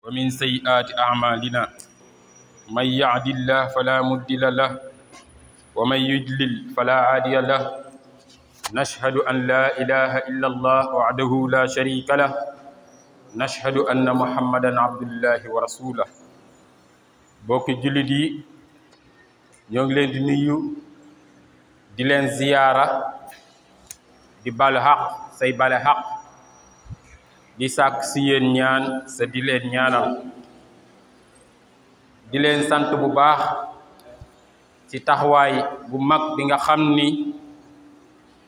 ومن سيئات أعمالنا من يهد الله فلا مضل له ومن يضلل فلا هادي له نشهد أن لا إله إلا الله وحده لا شريك له نشهد أن محمدا عبد الله ورسوله bokki jullit yi ñoo ngi leen di nuyu di leen ziyaara di balu xaq say bale xaq di sàkk si yéen ñaan sa di leen ñaanal di leen sant bu baax ci taxawaay bu mag bi nga xam ni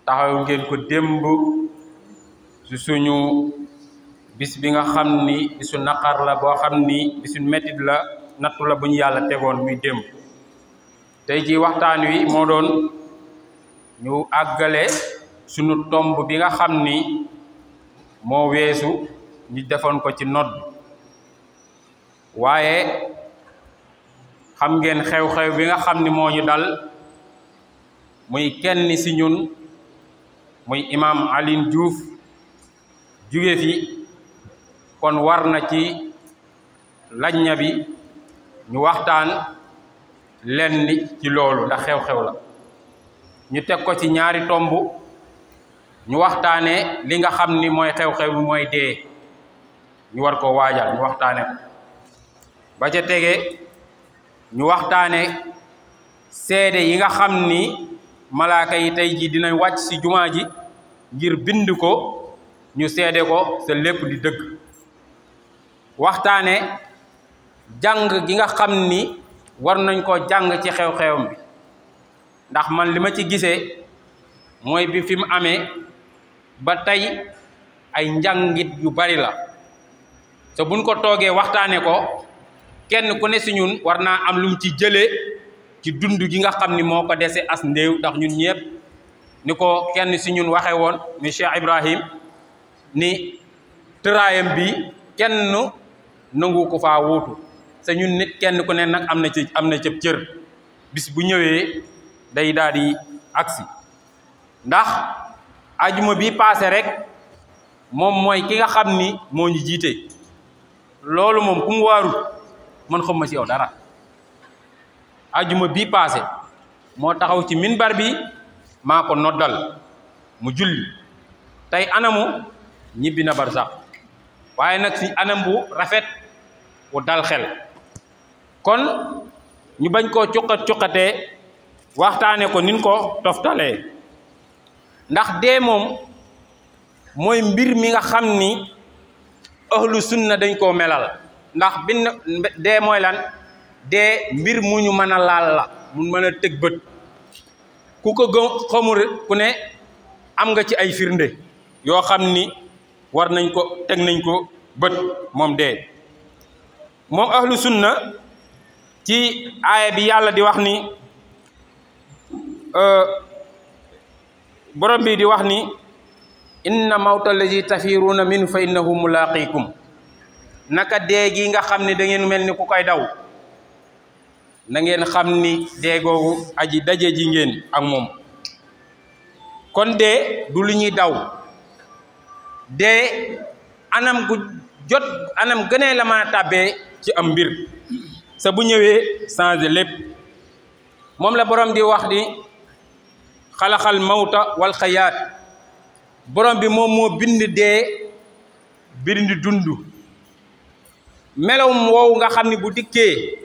taxaw ngeen ko démb ci suñu bis bi nga xam ni bisu naqar la boo xam ni bisu mettit la nattu la bu ñu yàlla tegoon muy démb tey ji waxtaan wi moo doon ñu àggale sunu tomb bi nga xam ni moo weesu ñu defoon ko ci nodd waaye xam ngeen xew-xew bi nga xam ni moo ñu dal muy kenn ci ñun muy imam Alioune Diouf jóge fi kon war na ci lajña bi ñu waxtaan lenn ci loolu ndax xew-xew la ñu teg ko ci ñaari tomb ñu waxtaane li nga xam ni mooy xew-xew bi mooy dee ñu war ko waajal ñu waxtaane ko ba ca tege ñu waxtaane seede yi nga xam ni malaaka yi tey ji dinañ wàcc ci jumaa ji ngir bind ko ñu seede ko sa lépp di dëgg waxtaane jàng gi nga xam ni war nañ ko jàng ci xew-xewam bi ndax man li ma ci gisee mooy bi fi mu amee ba tey ay njàngit yu bari la te buñ ko toogee waxtaane ko kenn ku ne si ñun war naa am lu mu ci jëlee ci dund gi nga xam ni moo ko dese as ndéew ndax ñun ñëpp ni ko kenn si ñun waxe woon mi Cheikh Ibrahim ni tëraayam bi kenn nangu ko faa wuutu te ñun nit kenn ku ne nag am na ci cër bis bu ñëwee day daal di agsi ndax ajuma bi paase rek moom mooy ki nga xam ni moo ñu jiite loolu moom ku mu waarut man xam ma ci yow dara ajuma bi paase moo taxaw ci minbar bi maa ko noddal mu julli tey anamu ñibbi na barsax waaye nag ci anam bu rafet bu dal xel kon ñu bañ koo cuqatee waxtaane ko nin ko toftalee ndax dee moom mooy mbir mi nga xam ni ahlu sunna dañ koo melal ndax dee mooy lan dee mbir mu ñu mën a laal la mun mën a tëg bët ku ko xamul ku ne am nga ci ay firnde yoo xam ni war nañ ko teg nañ ko bët moom dee moom ahlu sunna ci aaya bi yàlla di wax ni borom bi di wax ni inna mawta allazi tafiruuna minhu fa innahu mulaqikum naka dee gi nga xam ni da ngeen mel ni ku koy daw na ngeen xam ni dee googu aji daje ji ngeen ak moom kon dee du lu ñuy daw dee anam gu jot anam gënee la mën a tàbbee ci am mbir sa bu ñëwee changé lépp moom la borom di wax di xalaxal mawta wal xayaat borom bi moom moo bind dee bind dund melawum woowu nga xam ni bu dikkee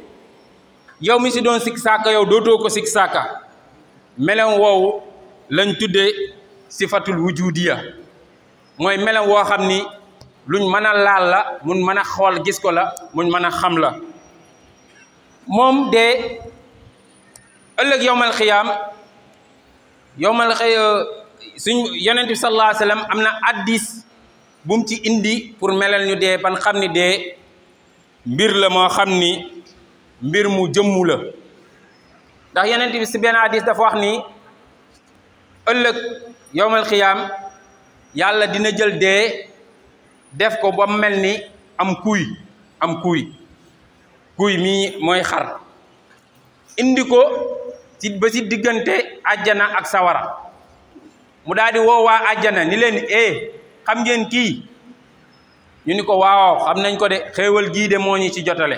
yow mi si doon sikk saaka yow dootoo ko sikk saaka melawum woowu lañ tuddee sifatul wujudiya mooy melaw woo xam ni luñ mën a laal la mun mën a xool gis ko la muñ mën a xam la moom dee ëllëg yowmal xiyaam suñ yonent bi sallallahu alayhi wa sallam am na addis bu mu ci indi pour melal ñu dee ban xam ni dee mbir la moo xam ni mbir mu jëmmu la ndax yonent bi si benn addis dafa wax ni ëllëg yowmal xiyaam yàlla dina jël dee def ko ba mel ni am kuy mii mooy xar indi ko ci ba ci diggante àjjana ak sawara mu daal di woo waa àjjana ni leen xam ngeen kii ñu ni ko waaw xam nañ ko de xéewal gii de moo ñu ci jotale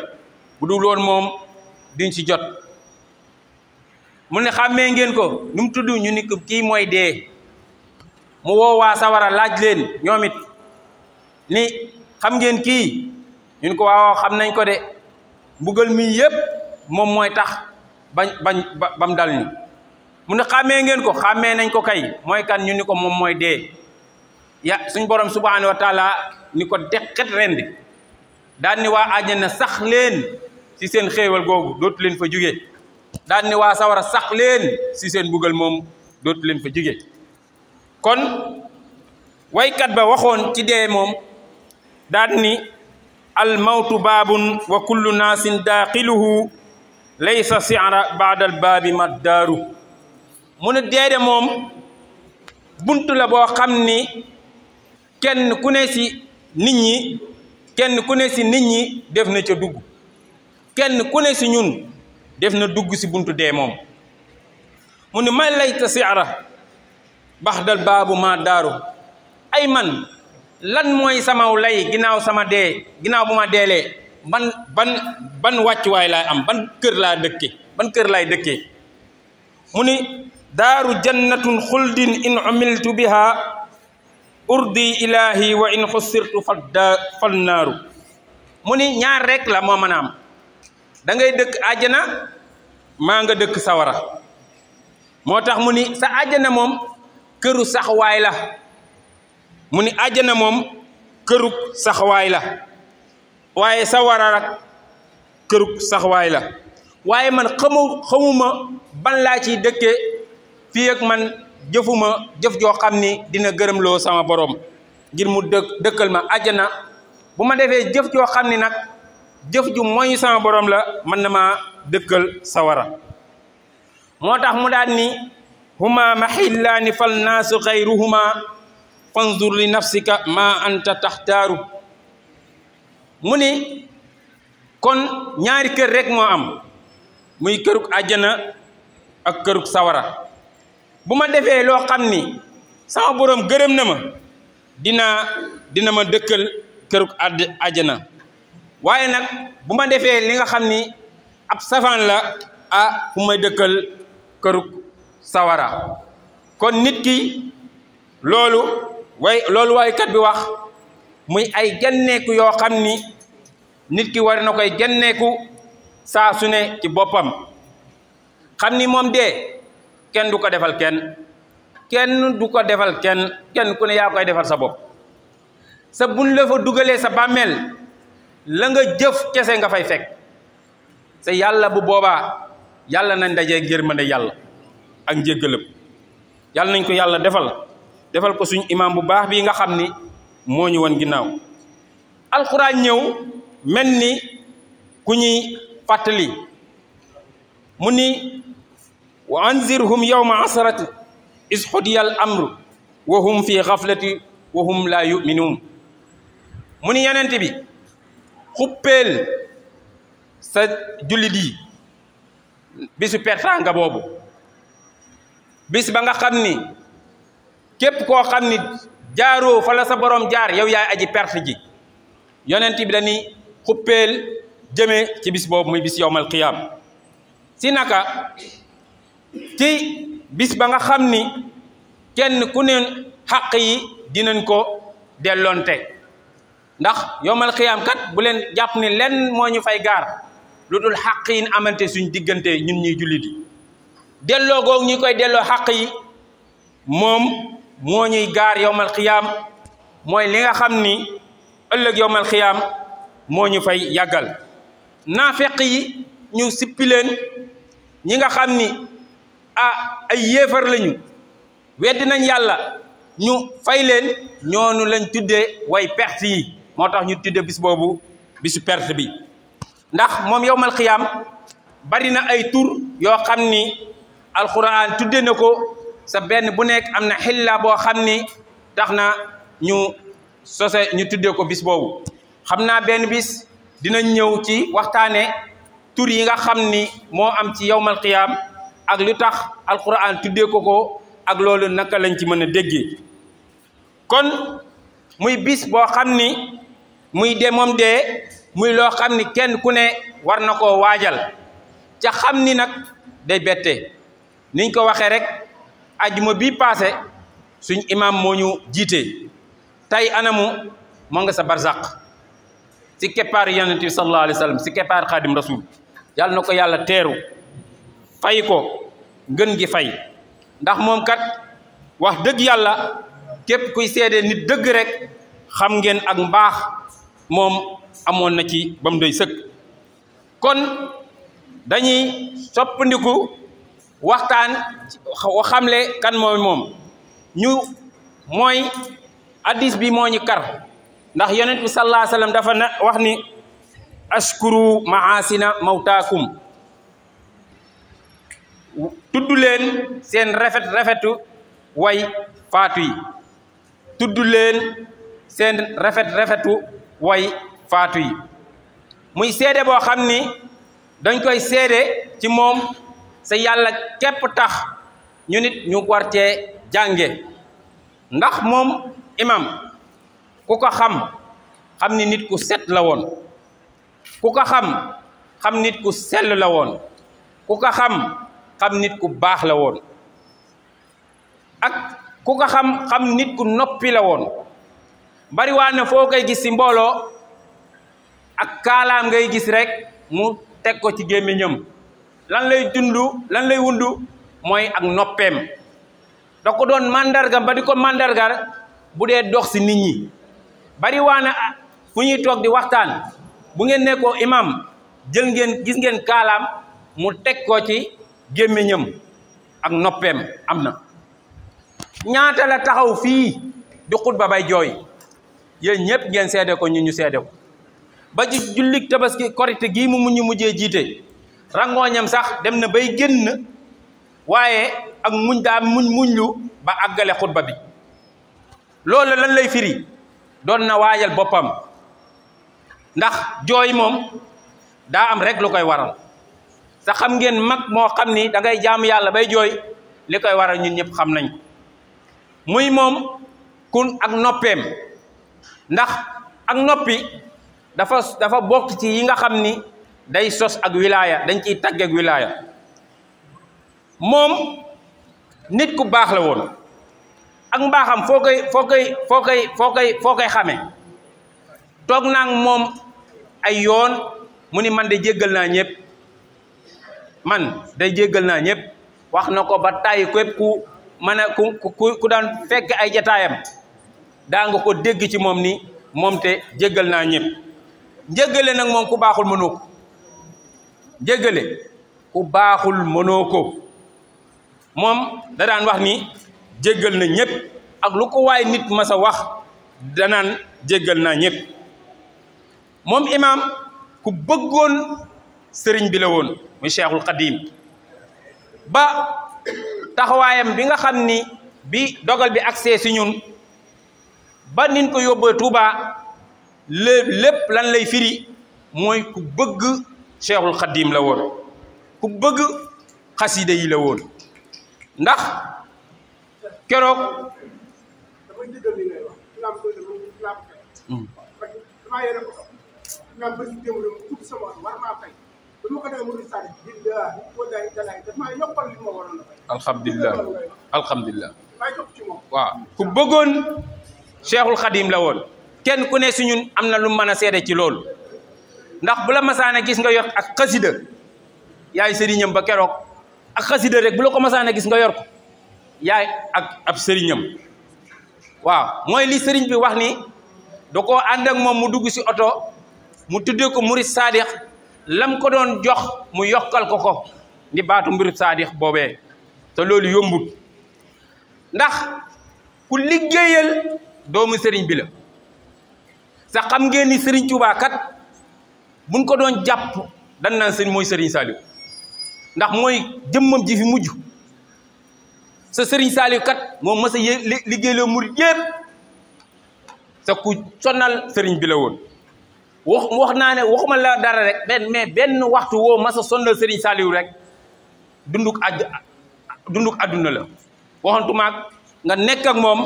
bu dul woon moom duñ ci jot mu ne xàmmee ngeen ko nu mu tudd ñu ni ko kii mooy dee mu woo waa sawara laaj leen ñoom it ni xam ngeen kii ñu ni ko waaw xam nañ ko de mbugal mi yépp moom mooy tax bam dal ñu mu ne xàmmee ngeen ko xàmmee nañ ko kay mooy kan ñu ni ko moom mooy dee ya suñ borom subhanahu wa taala ni ko deqet rendi daan ni waa àjjana sax leen ci seen xéewal googu dootu leen fa jóge daan ni waa sawara sax leen ci seen mbugal moom dootu leen fa jóge kon waykat ba waxoon ci dee moom daan ni al mawtu baabun wa kullu naasin daaxiluhu laysa si'ra ba'da al baabi maddaaru mu ne dee de moom buntu la boo xam ni kenn ku ne ci nit ñi def na ca dugg kenn ku ne ci ñun def na dugg ci buntu dee moom mu ne man layta si'ra ba'da al baabu maddaaru ay man lan mooy samaw lay ginnaaw sama dee ginnaaw bu ma deelee ban wàccuwaay laay am ban kër laay dëkke mu ni daaru jannatun xuldin in umiltu biha urdi ilahi wa in xussirtu fal naaru mu ni ñaar rek la moo mën a am da ngay dëkk àjjana maa nga dëkk sawara moo tax mu ni sa àjjana moom këru saxwaay la mu ni àjjana moom kërug saxwaay la waaye sawara rak kërug saxwaay la waaye man xamuma ban laa ciy dëkkee fii ak man jëfuma jëf joo xam ni dina gërëmloo sama borom ngir mu dëkkal ma àjjana bu ma defee jëf joo xam ni nag jëf ju mooy sama borom la mën na maa dëkkal sawara moo tax mu daan ni huma maxillaani fal naasu xayruhuma fanzur li nafsika ma anta taxtaaru mu ni kon ñaari kër rek moo am muy kërug àjjana ak kërug sawara bu ma defee loo xam ni sama borom gërëm na ma dina ma dëkkal kërug àjjana waaye nag bu ma defee li nga xam ni ab safaan la fu may dëkkal kërug sawara kon nit ki loolu waykat bi wax muy ay genneeku yoo xam ni nit ki war na koy genneeku saa su ne ci boppam xam ni moom dee kenn du ko defal kenn du ko defal kenn ku ne yaa koy defal sa bopp sa buñ la fa dugalee sa bàmmeel la nga jëf kese nga fay fekk sa yàlla bu boobaa yàlla nañ dajee yërmande yàlla ak njéggalam yàlla nañ ko yàlla defal ko suñ imam bu baax bii nga xam ni moo ñu wan ginnaaw alxuraan ñëw mel ni ku ñuy fàttali mu ni wa anzirhum yawma asrati is xudiyal amru wa hum fi xaflati wa hum la yuminuun mu ni yonent bi xuppeel sa jullit yi bisu pertanga boobu bis ba nga xam ni képp koo xam ni jaaroo fa la sa borom jaar yow yaay aji perte ji yonent bi dañuy xuppeel jëme ci bis boobu muy bis yowmal qiyaam si naka ci bis ba nga xam ni kenn ku ne xaq yi dinañ ko delloonte ndax yowmal qiyaam kat bu leen jàpp ni lenn moo ñu fay gaar lu dul xaq yi amante suñ diggante ñun ñuy jullit yi delloo googu ñu koy delloo xaq yi moom moo ñuy gaar yowmal qiyaam mooy li nga xam ni ëllëg yowmal qiyaam moo ñu fay yàggal naafeq yi ñu sippi leen ñi nga xam ni ay yéefar lañu weddi nañ yàlla ñu fay leen ñoonu lañ tuddee way perte yi moo tax ñu tuddee bis boobu bisu perte bi ndax moom yowmal qiyaam bari na ay tur yoo xam ni alquran tudde na ko sa benn bu nekk am na xilla boo xam ni tax na ñu tuddee ko bis boobu xam naa benn bis dinañ ñëw ci waxtaane tur yi nga xam ni moo am ci yowmal qiyaam ak lu tax alquran tuddee ko ak loolu naka lañ ci mën a déggee kon muy bis boo xam ni muy de moom dee muy loo xam ni kenn ku ne war na koo waajal ca xam ni nag day bette niñ ko waxee rek ajuma bii paase suñ imam moo ñu jiite tey anamu moo nga sa barzaq si keppaar yonent bi sallallahu alayhi wa sallam si keppaar xaadim rasul yàlla na ko yàlla teeru fay ko ngën gi fay ndax moom kat wax dëgg yàlla képp kuy seede nit dëgg rek xam ngeen ak mbaax moom amoon na ci ba mu doy sëkk kon dañuy soppandiku waxtaan xamle kan moom ñu mooy hadis bi moo ñu kar ndax yonent bi sallallahu alayhi wa sallam dafa na wax ni ashkuru maasina mawtaakum tudd leen seen rafetu way faatu yi tudd leen seen rafetu way faatu yi muy seede boo xam ni dañ koy seede ci moom sa yàlla képp tax ñu nit ñu war cee jànge ndax moom imam ku ko xam ni nit ku set la woon ku ko xam nit ku sell la woon ku ko xam nit ku baax la woon ak ku ko xam nit ku noppi la woon bari waa ne foo koy gis ci mbooloo ak kaalaam ngay gis rek mu teg ko ci gémmiñam lan lay wundu mooy ak noppeem da ko doon mandarga ba di ko mandargal bu dee dox ci nit ñi bari waa ne fu ñuy toog di waxtaan bu ngeen nekkoo imam gis ngeen kaalaam mu teg ko ci gémmiñam ak noppeem am na ñaata la taxaw fii di xutba bay jooy yéen ñëpp ngeen seede ko ñu seede ko ba ci jullik tabaski korite gii mu mujjee jiite rangooñam sax dem na bay génn waaye ak muñ daa muñlu ba àggale xutba bi loolu lan lay firi doon na waajal boppam ndax jooy moom daa am rek lu koy waral sa xam ngeen mag moo xam ni da ngay jaamu yàlla bay jooy li koy waral ñun ñëpp xam nañ muy moom kun ak noppeem ndax ak noppi dafa bokk ci yi nga xam ni day sos ak wilaaya dañ ciy tagg ak wilaaya moom nit ku baax la woon ak mbaaxam foo koy xame toog naa moom ay yoon mu ni man de jéggal naa ñëpp wax na ko ba tàyyi képp ku mën a ku daan fekk ay jataayam daa nga ko dégg ci moom ni moom te jéggal naa ñëpp jéggale nag moom ku baaxul mënoo ko jéggale ku baaxul mënoo ko moom da daan wax ni jéggal na ñëpp ak lu ko waay nit mas a wax danaan jéggal naa ñëpp moom imaam ku bëggoon sëriñ bi la woon muy Cheikhul Khadim ba taxawaayam bi nga xam ni bi dogal bi accès si ñun ba nin ko yóbbee Touba lépp lan lay firi mooy ku bëgg Cheikhul Khadim la woon ku bëgg xasida yi la woon ndax keroog alhamdulilah waaw ku bëggoon Cheikhul Khadim la woon kenn ku ne si ñun am na lu mën a seede ci loolu ndax bu la masaana gis nga yor ak xasida yaay sëriñam ba keroog ak xasida rek bu la ko masaana gis nga yor ko yaay ak ab sëriñam waaw mooy li sëriñ bi wax ni da koo ànd ak moom mu dugg si oto mu tuddee ko murid saadix lam ko doon jox mu yokkal ko ndi baatu murid saadix boobee te loolu yombut ndax ku liggéeyal doomu sëriñ bi la sax xam ngeen ni sëriñ Tuubaa kat buñ ko doon jàpp dan naan sëriñ mooy sëriñ Saliou ndax mooy jëmmam ji fi mujj sa sëriñ Saliou kat moom mas a liggéeyloo murid yépp sa ku sonal sëriñ bi la woon wax naa ne waxuma la dara rek mais benn waxtu woo mas a sonal sëriñ Saliou rek dunduk àdduna la waxantumaak nga nekk ak moom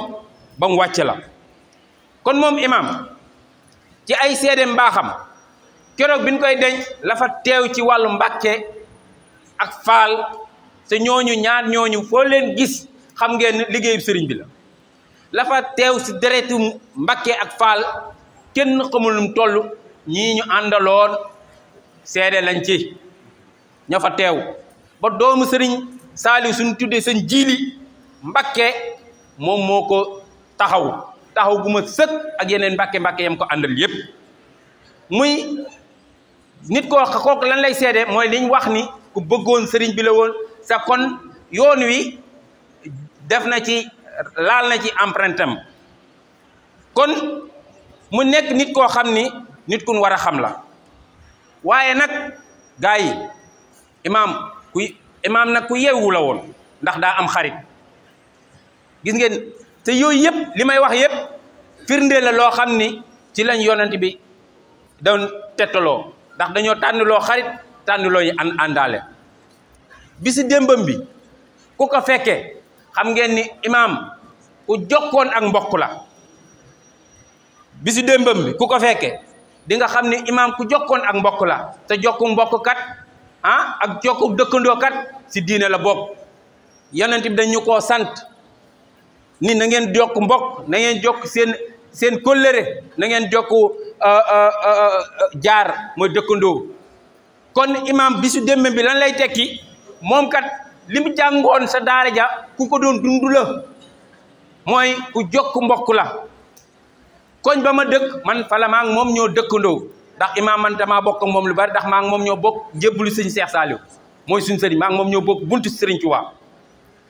ba mu wàcce la kon moom imam ci ay seede mbaaxam keroog bi ñu koy denc la fa teew ci wàllu Mbàkke ak Faal te ñooñu ñaar ñooñu foo leen gis xam ngeen liggéeyu sëriñ bi la fa teew si deretu Mbàkke ak Faal kenn xamul nu mu toll ñii ñu àndaloon seede lañ ci ña fa teew ba doomu sëriñ Saaliw suñu tuddee sëñ Jiili Mbàkke moom moo ko taxaw gu ma sëkk ak yeneen Mbàkke yam ko àndal yépp muy nit kooku lan lay seede mooy liñ wax ni ku bëggoon sëriñ bi la woon sa kon yoon wi def na ci laal na ci empreinte am kon mu nekk nit koo xam ni nit kun war a xam la waaye nag gars yi imaam nag ku yeewu la woon ndax daa am xarit gis ngeen te yooyu yëpp li may wax yëpp firnde la loo xam ni ci lañ yonent bi doon tettaloo ndax dañoo tànnloo xarit tànnloo yi àndaale bisi démbam bi ku ko fekkee xam ngeen ni imaam ku jokkoon ak mbokk la bisi démbam bi ku ko fekkee di nga xam ni imaam ku jokkoon ak mbokk la te jokku mbokk kat ak jokku dëkkandoo kat si diine la bokk yonent bi dañu koo sant ni na ngeen jokk mbokk na ngeen jokk seen kóllëre na ngeen jokk jaar mooy dëkkandoo kon imaam bisu démb bi lan lay tekki moom kat li mu jàngoon sa daara ja ku ko doon dund la mooy ku jokk mbokk la koñ ba ma dëkk man fala maa ngi moom ñoo dëkkandoo ndax imaam man damaa bokk ak moom lu bari ndax maa ngi moom ñoo bokk jébbalu sëñ Seex Saaliw mooy suñ sëriñ maa ngi moom ñoo bokk buntu sëriñ Tuubaa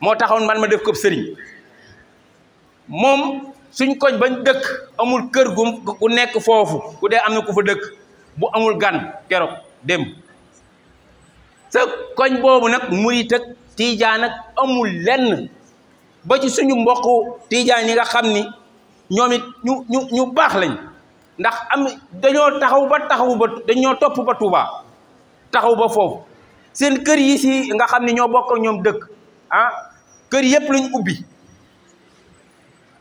moo taxoon man ma def ko sëriñ moom suñ koñ bañ dëkk amul kër gu nekk foofu ku dee am na ku fa dëkk bu amul gan keroog dem sa koñ boobu nag murit ak tiijaan ak amul lenn ba ci suñu mbokku tiijaan yi nga xam ni ñoom it ñu baax lañ ndax dañoo taxaw ba dañoo topp ba Touba taxaw ba foofu seen kër yi si nga xam ni ñoo bokk ak ñoom dëkk kër yëpp lañ ubbi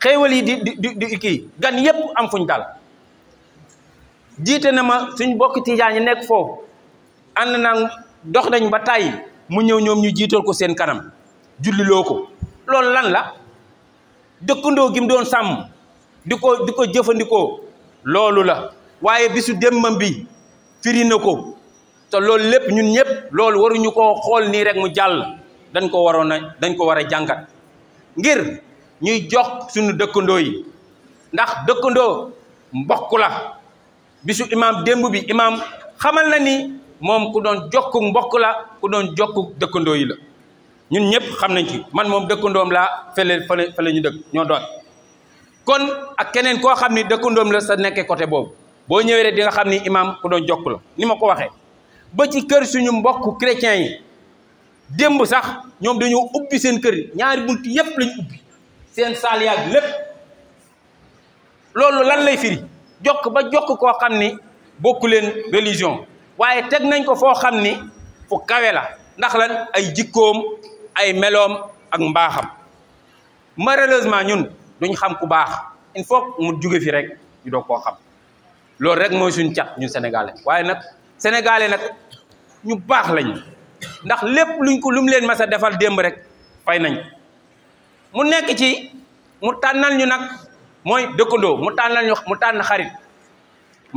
xéewal yi di kii gan yëpp am fuñ dal jiite na ma suñ bokk tiijaan yi nekk foofu ànd naa dox nañ ba tàyyi mu ñëw ñoom ñu jiital ko seen kanam julliloo ko loolu lan la dëkkandoo gi mu doon sàmm di ko jëfandikoo loolu la waaye bisu démbam bi firi na ko te loolu lépp ñun ñëpp loolu waruñu koo xool nii rek mu jàll dañ ko war a jàngat ngir ñuy jox suñu dëkkandoo yi ndax dëkkandoo mbokk la bisu imaam démb bi imaam xamal na ni moom ku doon jokku mbokk la ku doon jokku dëkkandoo yi la ñun ñëpp xam nañ ci man moom dëkkandoom laa fële ñu dëkk ñoo doon kon ak keneen koo xam ni dëkkandoom la sa nekkee côté boobu boo ñëwee rek di nga xam ni imaam ku doon jokk la ni ma ko waxee ba ci kër suñu mbokk chrétiens yi démb sax ñoom dañoo ubbi seen kër ñaari bunt yëpp lañ ubbi seen saal yaag lépp loolu lan lay firi jokk ba jokk koo xam ni bokku leen religion waaye teg nañ ko foo xam ni fu kawe la ndax lan ay jikkoom ay meloom ak mbaaxam malheureusement ñun duñ xam ku baax il faut mu jóge fi rek ñu doog koo xam loolu rek mooy suñ cat ñun sénégalais waaye nag sénégalais nag ñu baax lañ ndax lépp lu mu leen mas a defal démb rek fay nañ mu nekk ci mu tànnal ñu nag mooy dëkkandoo mu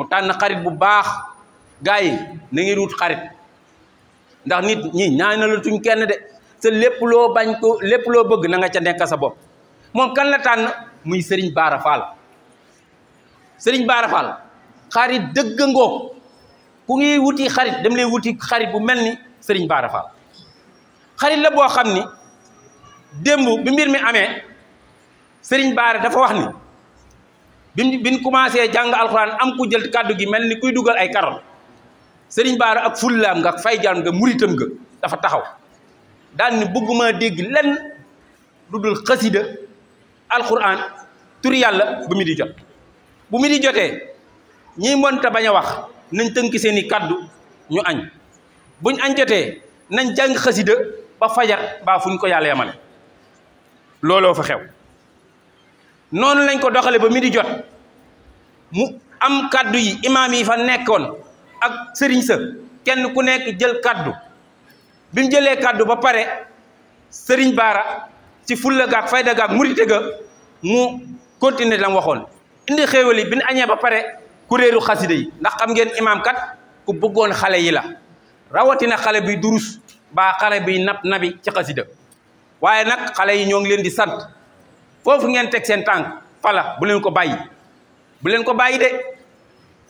tànn xarit bu baax gars yi na ngeen wut xarit ndax nit ñi ñaanalatuñ kenn de sa lépp loo bañ ko lépp loo bëgg na nga ca nekk sa bopp moom kan la tànn muy Serigne Bara Fall Serigne Bara Fall xarit dëgg ngoo ku ngi wuti xarit dem lay wuti xarit bu mel ni Serigne Bara Fall xarit la boo xam ni démb bi mbir mi amee Serigne Bara dafa wax ni biñ commencé jàng alxuraan am ku jël kàddu gi mel ni kuy dugal ay karoot Serigne Bara ak fullaam nga fay jaan nga muritam nga dafa taxaw daal ni bëgguma dégg lenn lu dul xasida alxuraan tur yàlla bu mi di jot bu mi di jotee ñi mënta bañ a wax nañ tënk seeni kàddu ñu añ buñ añ jotee nañ jàng xasida ba fajar baa fuñ ko yàlla yamale looloo fa xew noonu lañ ko doxale ba mi di jot mu am kaddu yi imaam yi fa nekkoon ak sëriñ sa kenn ku nekk jël kaddu bi mu jëlee kaddu ba pare sëriñ Baara ci fulla gaag fayda gaag murite ga mu continuer la mu waxoon indi xéewal yi bi ñu añee ba pare kuréelu xasida yi ndax xam ngeen imaam kat ku bëggoon xale yi la rawatina xale bi durus baa xale bi nabi ci xasida waaye nag xale yi ñoo ngi leen di sant foofu ngeen teg seen tànk fala bu leen ko bàyyi bu leen ko bàyyi de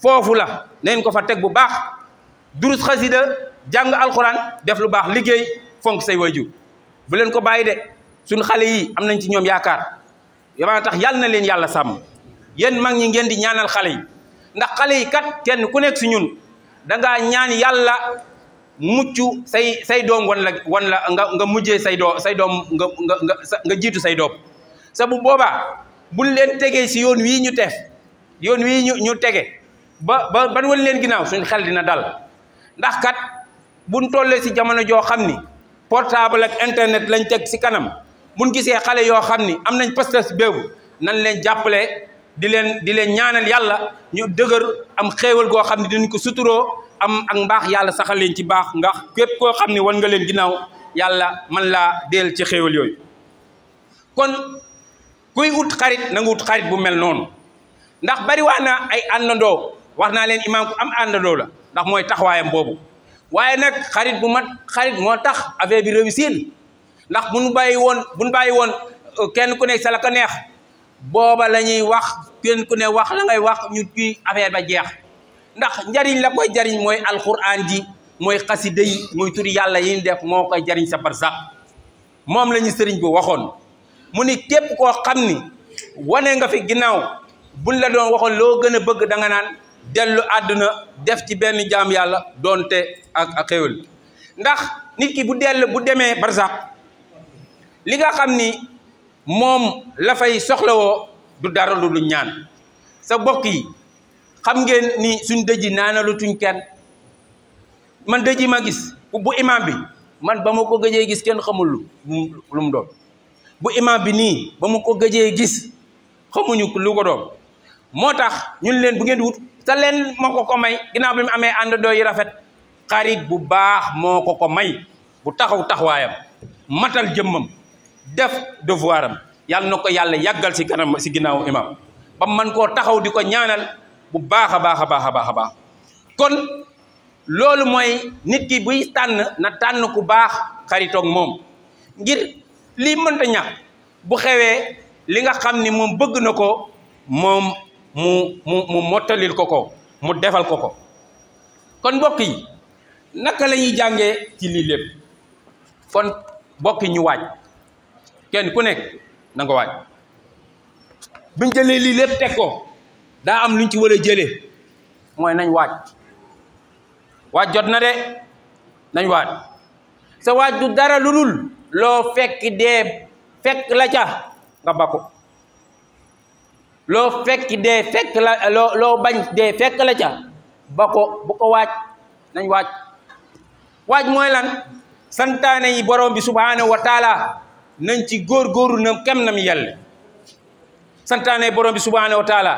foofu la neen ko fa teg bu baax durus xasida jàng alxuraan def lu baax liggéey fonk say waajur bu leen ko bàyyi de suñ xale yi am nañ ci ñoom yaakaar yow tax yàlla na leen yàlla sàmm yéen mag ñi ngeen di ñaanal xale yi ndax xale yi kat kenn ku nekk si ñun dangaa ñaan yàlla mucc say doom wan la nga mujjee say doom nga jiitu say doom sa bu boobaa buñ leen tegee si yoon wii ñu teef yoon wii ñu tege ba ban wan leen ginnaaw suñ xel dina dal ndax kat buñ tollee si jamono joo xam ni portable ak internet lañ teg si kanam buñ gisee xale yoo xam ni am nañ pastas béebu nan leen jàppale di leen ñaanal yàlla ñu dëgër am xéewal goo xam ne dinañ ko suturoo am ak mbaax yàlla saxal leen ci baax ndax képp koo xam ne wan nga leen ginnaaw yàlla man laa deel ci xéewal yooyu kon kuy ut xarit na nga ut xarit bu mel noonu ndax bari waa na ay àndandoo wax naa leen imaam ku am àndandoo la ndax mooy taxawaayam boobu waaye nag xarit bu mat xarit moo tax affaire bi réussir ndax buñ bàyyi woon kenn ku nekk sa la ko neex booba la ñuy wax kenn ku ne wax la ngay wax ñu ci affaire ba jeex ndax njariñ la koy jariñ mooy alquran ji mooy xasida yi mooy turi yàlla yi ñu def moo koy jariñ sa barsax moom la ñu sëriñ bi waxoon mu ni képp koo xam ni wane nga fi ginnaaw buñ la doon waxoon loo gën a bëgg da nga naan dellu àdduna def ci benn jaam yàlla doonte ak xéwal ndax nit ki bu demee barsax li nga xam ni moom la fay soxlawoo du dara lu du ñaan sa bokk yi xam ngeen ni suñ dëji naanalutuñ kenn man dëji ma gis bu imam bi man ba ma ko gëjee gis kenn xamul lu mu doon bu imam bi nii ba ma ko gëjee gis xamuñu lu ko doon moo tax ñun leen bu ngeen di wut te leen moo ko may ginnaaw bi mu amee àndandoo yi rafet xarit bu baax moo ko may bu taxawaayam matal jëmmam def devoiram yàlla na ko yàlla yàggal si kanam si ginnaaw imam ba man koo taxaw di ko ñaanal bu baax a baax kon loolu mooy nit ki buy tànn na tànn ku baax xaritoog moom ngir lii mënta ñàkk bu xewee li nga xam ni moom bëgg na ko moom mu mottalil ko mu defal ko kon mbokk yi naka la ñuy jàngee ci lii lépp kon mbokk yi ñu waaj kenn ku nekk na nga waaj buñ jëlee lii lépp teg ko daa am luñ ci war a jëlee mooy nañ waaj jot na de nañ waaj sa waaj du dara lu dul loo fekk la ca nga bako loo bañ dee fekk la ca bako bu ko waaj nañ waaj mooy lan santaane yi borom bi subhanahu wa taala nañ ci góorgóorlu na kem nam yelle santaane borom bi subhanahu wa taala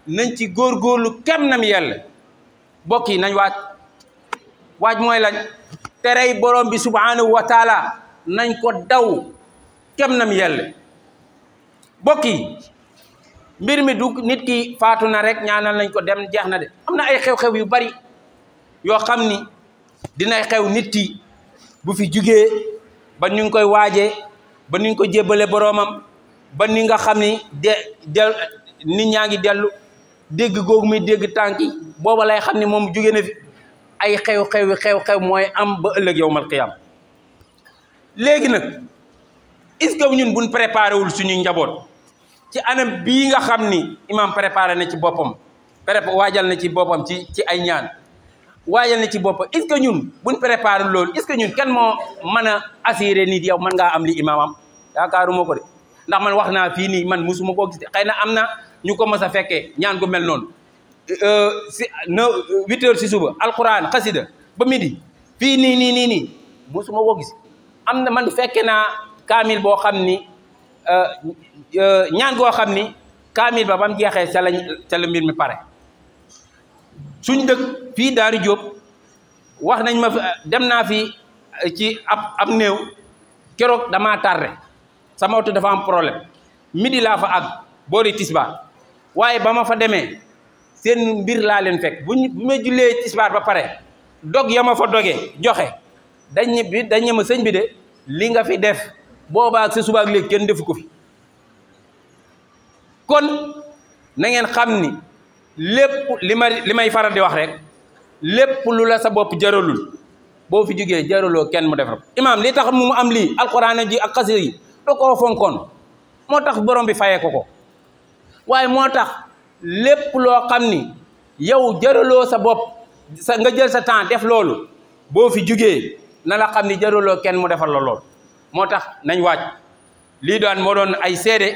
nañ ci góorgóorlu kem nam yelle bokk yi nañ waaj mooy lañ terey borom bi subhanahu wa taala nañ ko daw kem nam yelle bokk yi mbir mi du nit ki faatu na rek ñaanal nañ ko dem jeex na de am na ay xew-xew yu bari yoo xam ni dinay xew nit ki bu fi jugee ba ñu ngi koy waajee ba ni ñu ko jébbale boroomam ba ni nga xam ni nit ñaa ngi dellu dégg googu muy dégg tànk yi booba lay xam ni moom jóge na fi ay xew-xew mooy am ba ëllëg yawmal qiyaam léegi nag est-ce que ñun buñ préparé wul suñuy njaboot ci anam bii nga xam ni imam préparé na ci boppam waajal na ci boppam ci ay ñaan waajal na ci boppam est-ce que ñun buñ préparé loolu est-ce que ñun kenn moo mën a assuré nit yow mën ngaa am li imaamam yaakaaruma ko de ndax man wax naa fii nii man musuma koo gis xëy na am na ñu ko mës a fekkee ñaan gu mel noonu 8 heures si suba alquran xasida ba midi fii nii musuma koo gis am na man fekke naa kaamil boo xam ni ñaan goo xam ni kaamil ba mu jeexee ca la mbir mi pare suñ dëkk fii Daaru Jóob wax nañ ma dem naa fi ci ab néew keroog damaa tardé sama oto dafa am problème midi laa fa àgg boori tisbaar waaye ba ma fa demee seen mbir laa leen fekk bu ma jullee tisbaar ba pare dog ya ma fa dogee joxe dañ ma sëñ bi de li nga fi def boobaa sa subaak léegi kenn defu ko fi kon na ngeen xam ni lépp li may faral di wax rek lépp lu la sa bopp jaralul boo fi jógee jaraloo kenn mu defar imaam li tax mu am lii alxuraan ji ak xasida yi da koo fonkoon moo tax borom bi fayee ko waaye moo tax lépp loo xam ni yow jaraloo sa bopp nga jël sa temps def loolu boo fi jógee na la xam ni jaraloo kenn mu defar la loolu moo tax nañ waaj lii daan moo doon ay seede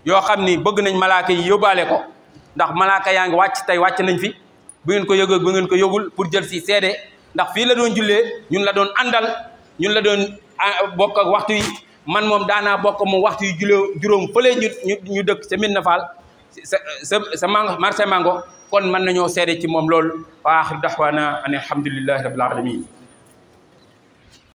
yoo xam ni bëgg nañ malaaka yi yóbbaale ko ndax malaaka yaa ngi wàcc tey wàcc nañ fi bu ngeen ko yëgul bu ngeen ko yëgul pour jël si seede ndax fii la doon jullee ñun la doon àndal ñun la doon bokk ak waxtu yi man moom daanaa bokk moom waxtu yu juróom fële ñu dëkk sa Médina Fall sa marché mango kon mën nañoo seede ci moom loolu wa aaxiru da'waana an alhamdulillahi rabbil alamin